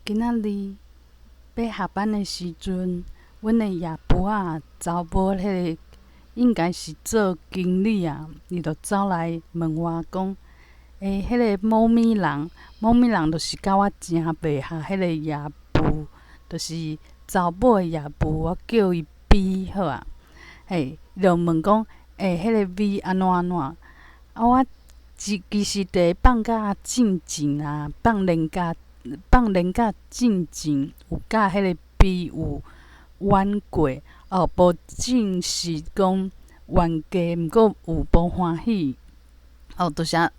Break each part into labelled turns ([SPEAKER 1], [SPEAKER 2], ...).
[SPEAKER 1] 今仔日欲下班的時陣，阮的業務仔查某彼个應該是做經理啊，伊就走來問我講：欸，彼个某物人，某物人就是佮我誠袂合，彼个業務，就是查某的業務，我叫伊 B 好啊。嘿，伊就問講：欸，彼個 B 按怎按怎？啊，我其實佇放假進前啊，放連假進前有佮彼个 B 有冤過，哦，無正式講冤家，毋過有無歡喜。哦，就是啊，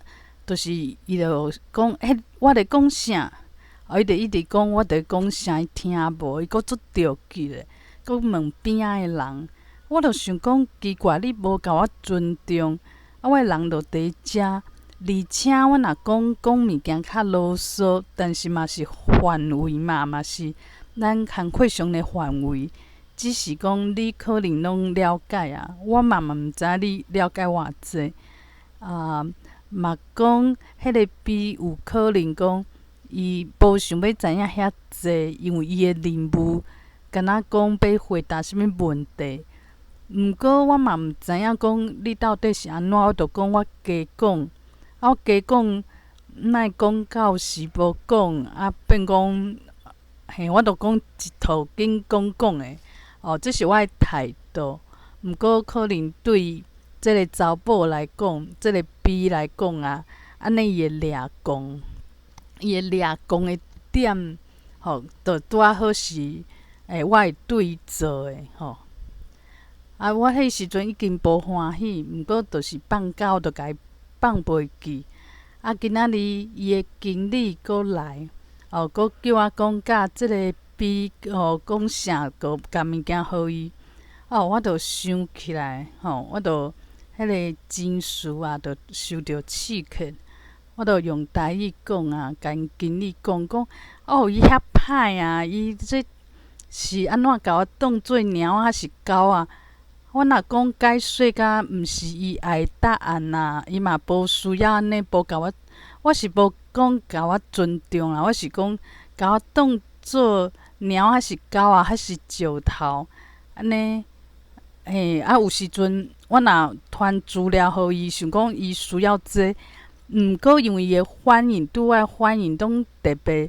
[SPEAKER 1] 就是伊就講，彼我咧講啥？哦，伊就一直講我佇講啥，伊聽無，伊閣足著急的，閣問邊仔的人。我就想講奇怪，你無共我尊重，啊，我的人就佇遮，而且我若講講物件較囉嗦，但是嘛是範圍嘛，嘛是咱工課上的範圍，只是講你可能攏了解啊，我嘛嘛毋知影你了解偌濟。啊，嘛講彼个 B 有可能講伊無想欲知影遐濟，因為伊的任務敢若講欲回答啥物問題。毋過我嘛毋知影講你到底是按怎，我就講我加講，啊我加講，哪會講到時無講，啊變講，嘿，我就講一套緊講講的，哦，這是我的態度。毋過可能對這个查某來講，這个 B 來講啊，按呢伊會掠狂，伊會掠狂的點，吼，就拄仔好是，欸，我會對做的，吼。啊，我彼時陣已經無歡喜，毋過就是放假，我就共伊放袂記。啊，今仔日伊的經理閣來，哦，閣叫我講佮這个 B 哦講啥，閣共物件予伊。哦，我就想起來，吼，我就彼个情緒啊，就受著刺激。我就用台語講啊，共𪜶經理講講，哦，伊遐歹啊，伊這是按怎共我當做貓仔抑是狗仔？我若講解說甲毋是伊愛的答案啊，伊嘛無需要按呢無共我，我是無講共我尊重啦，我是講共我當做貓仔抑是狗仔，抑是石頭按呢。嘿，啊有時陣我若傳資料予伊，想講伊需要這，毋過因為伊的反應，對我的反應攏特別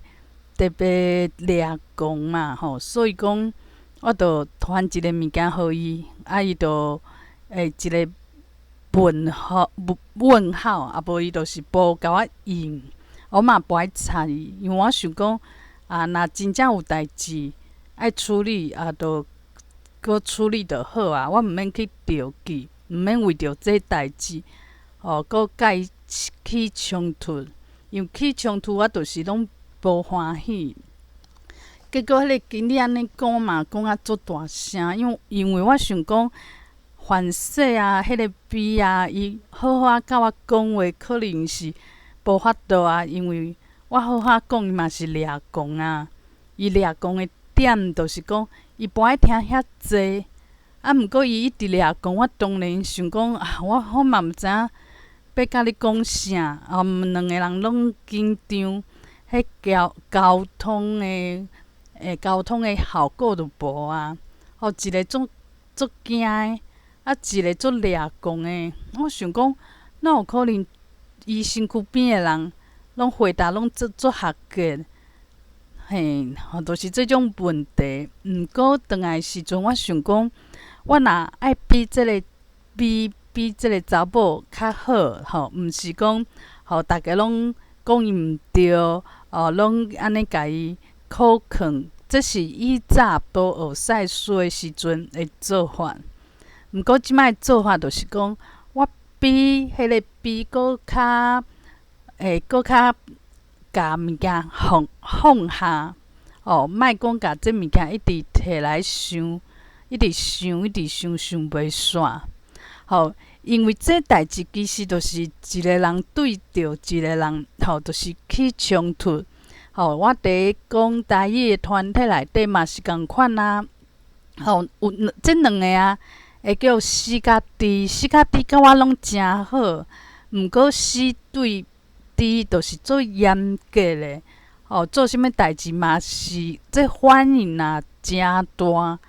[SPEAKER 1] 特別掠狂嘛吼，所以講我就傳一个物件予伊，啊伊就會一个問號問號，啊無伊就是無共我應，我嘛無愛睬伊，因為我想講啊，若真正有代誌愛處理，啊，就閣處理就好啊，我毋免去著急，毋免為著這代誌，吼，閣佮伊起衝突，因為起衝突我就是攏無歡喜。結果彼个經理按呢講嘛，講甲足大聲，因為我想講，凡勢啊，彼个 B 啊，伊好好仔佮我講話，可能是無法度啊，因為我好好講，伊嘛是掠狂啊。伊掠狂的點就是講，伊無愛聽遐濟，啊，毋過伊一直掠狂，我當然想講啊，我嘛毋知影欲佮你講啥，啊，兩个人攏緊張，彼交通的效果就無啊。吼，一个足足驚的，啊，一个足掠狂的。我想講，哪有可能伊身軀邊的人攏回答攏足足合格？嘿，吼，就是這種問題。毋過轉來的時陣，我想講，我若愛比這个比比這个查某較好，吼，毋是講予逐家攏講伊毋對，哦，攏按呢共伊苦勸，這是以早無學賽書的時陣的做法。毋過這擺做法就是講，我比彼个 B 閣較，會閣較共物件放放下，哦，莫講共這物件一直提來想，一直想，一直想，想袂煞。吼，因為這代誌其實就是一個人對著一個人，吼，就是起衝突。吼，我佇講台語的團體內底嘛是仝款啊。吼，有這兩个啊，會叫 C 佮 D，C 佮 D 佮我攏誠好，毋過 C 對 D 就是足嚴格的，哦，做啥物代誌嘛是這反應啊誠大。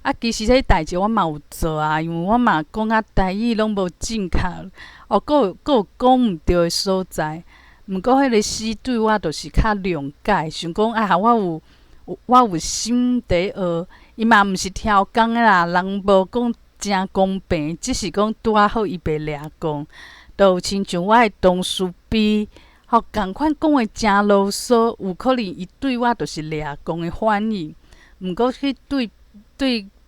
[SPEAKER 1] 啊，其實彼代誌我嘛有做啊，因為我嘛講甲台語攏無正確，哦，閣有講毋對的所在。毋過彼個師對我就是較諒解，想講啊，我有心佇學，伊嘛毋是超工的啦，人無講誠公平，只是講拄仔好伊袂掠狂，就有親像我的同事 B，吼，仝款講話誠囉嗦，有可能伊對我就是掠狂的反應，毋過去對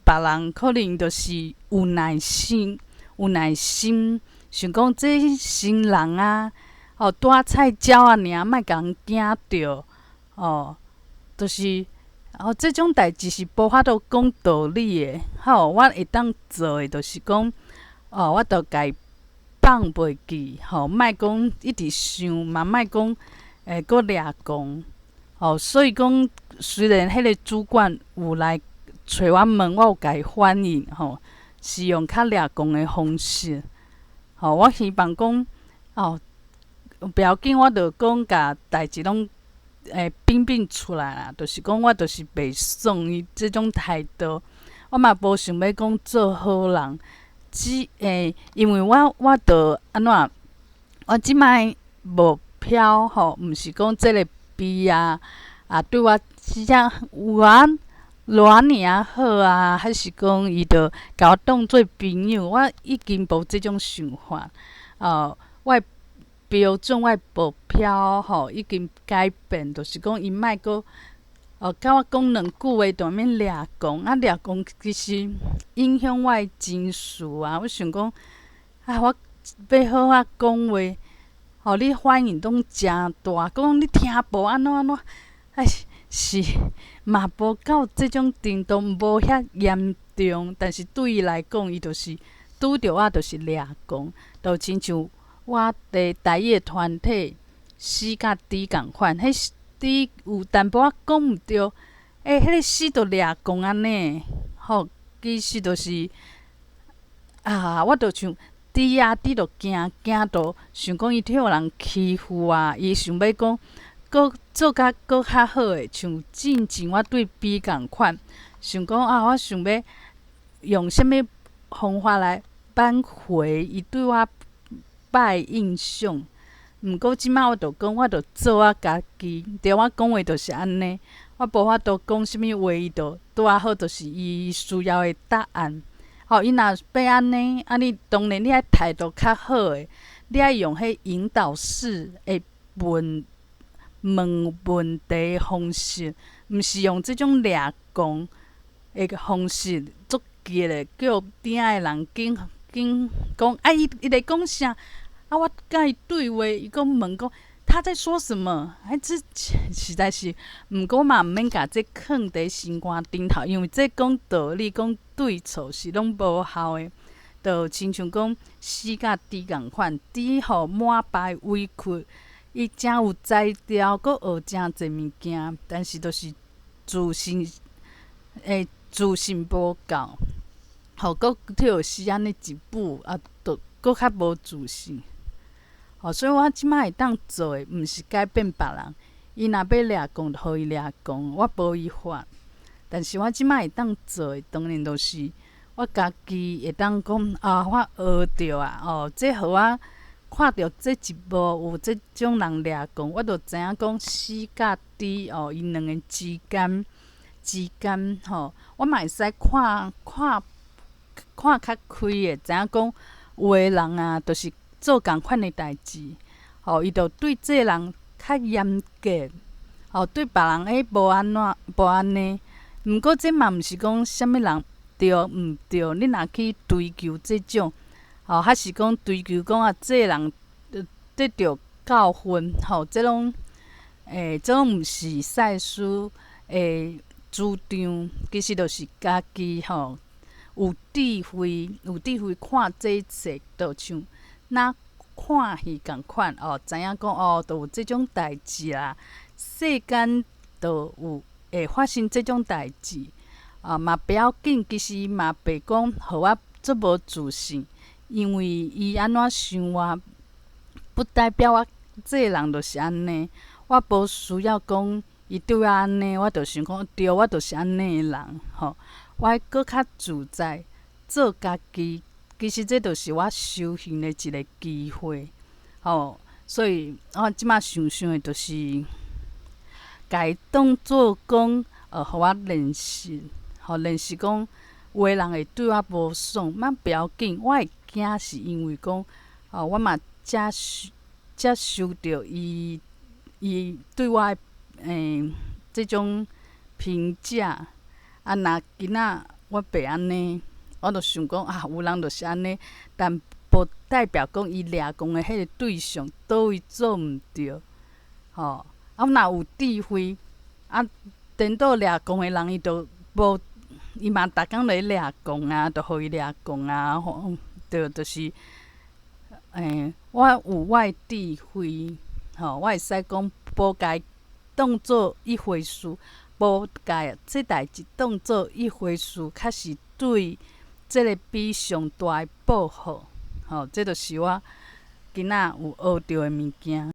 [SPEAKER 1] 別人可能就是有耐心，有耐心，想講這新人啊，吼，帶菜鳥仔爾，莫共人驚著，哦，就是哦，這種代誌是無法度講道理的，吼，我會當做的就是講，哦，我著共伊放袂記，吼，莫講一直想，嘛莫講閣掠狂，吼，所以講雖然彼個主管有來揣我問，我有共伊反應，吼，是用較掠狂的方式，吼，我希望講，哦，不要緊，我著講共代誌攏變變出來啦，就是講我就是袂爽伊這種態度，我嘛無想欲講做好人，只因為我著按怎，我這擺目標吼，毋是講這個 B 啊，啊對我真正有啊偌爾仔好啊，還是講伊著共我當做朋友，我已經無這種想法，哦，我的標準，我的目標吼已經改變，就是講伊莫閣哦，共我講兩句話就按呢掠狂，啊掠狂其實影響我的情緒啊。我想講，啊，我欲好好講話，吼，你反應攏誠大，講你聽無按怎按怎，哎，是嘛無到這種程度，無遐嚴重，但是對伊來講，伊就是拄著我就是掠狂，就親像我佇台語的團體 C 佮 D 仝款，彼 D 有淡薄仔講毋對，欸，彼個 C 就掠狂按呢，吼，其實就是啊，我就像 D 啊，D 就驚驚到想講伊予人欺負啊，伊想欲講閣做較閣較好的，像進前我對 B 仝款，想講啊，我想欲用啥物方法來挽回伊對我歹印象。毋過這擺我就講，我就做我家己，對我講話就是按呢，我無法度講啥物話，伊就拄仔好就是伊需要的答案。吼，伊若欲按呢，啊你當然你愛態度較好的，你愛用彼引導式的問問問題的方式，毋是用這種掠狂的方式，足急的叫邊仔的人緊緊講，啊伊伊咧講啥？啊，我共伊對話，伊閣問講他在說什麼？哎，這實在是，毋過嘛毋免共這囥佇心肝頂頭，因為這講道理、講對錯是攏無效的。就親像講 C 佮 D 仝款，D 予滿腹的委屈，伊誠有才調，閣學誠濟物件，但是就是自信，自信無夠，予閣予 C 按呢一舞，啊，就閣較無自信。吼，所以我這擺會當做的，毋是改變別人，伊若欲掠狂，就予伊掠狂，我無伊法。但是我這擺會當做的，當然就是我家己會當講啊，我學著啊，哦，這予我看著這一幕有這種人掠狂，我就知影講 C 佮 D 哦，𪜶兩个之間吼，我嘛會使看看看較開的，知影講有的人啊，就是做仝款的代誌，吼，伊就對這个人較嚴格，吼，對別人欸無按怎無按呢。毋過這嘛毋是講啥物人對毋對，你若去追求這種，吼，還是講追求講啊，這个人得著教訓，吼，這攏這攏毋是賽斯的主張，其實就是家己吼有智慧，有智慧看這一切，就像若看戲仝款哦，知影講哦，就有這種代誌啦，世間就有會發生這種代誌，啊嘛不要緊，其實嘛袂講予我足無自信，因為伊按怎想我，不代表我這个人就是按呢。我無需要講伊對我按呢，我就想講對，我就是按呢的人吼。我愛閣較自在做家己，其實這就是我修行的一个機會，吼。所以我這馬想想的，就是，共伊當做講，予我練習，予練習講，有的人會對我無爽，嘛不要緊，我會驚是因為講，哦，我嘛才受才受著伊伊對我的這種評價，啊，若今仔我袂按呢，我就想講啊，有人就是按呢，但無代表講伊掠狂的彼个對象佗位做毋著，吼。啊，若有智慧，啊，顛倒掠狂的人伊就無，伊嘛逐工咧掠狂啊，就予伊掠狂啊，吼，對，就是，我有我的智慧，吼，我會使講無共伊當做一回事，無共這代誌當做一回事，較是對這个比上大的報復，吼，這就是我今仔有學著的物件。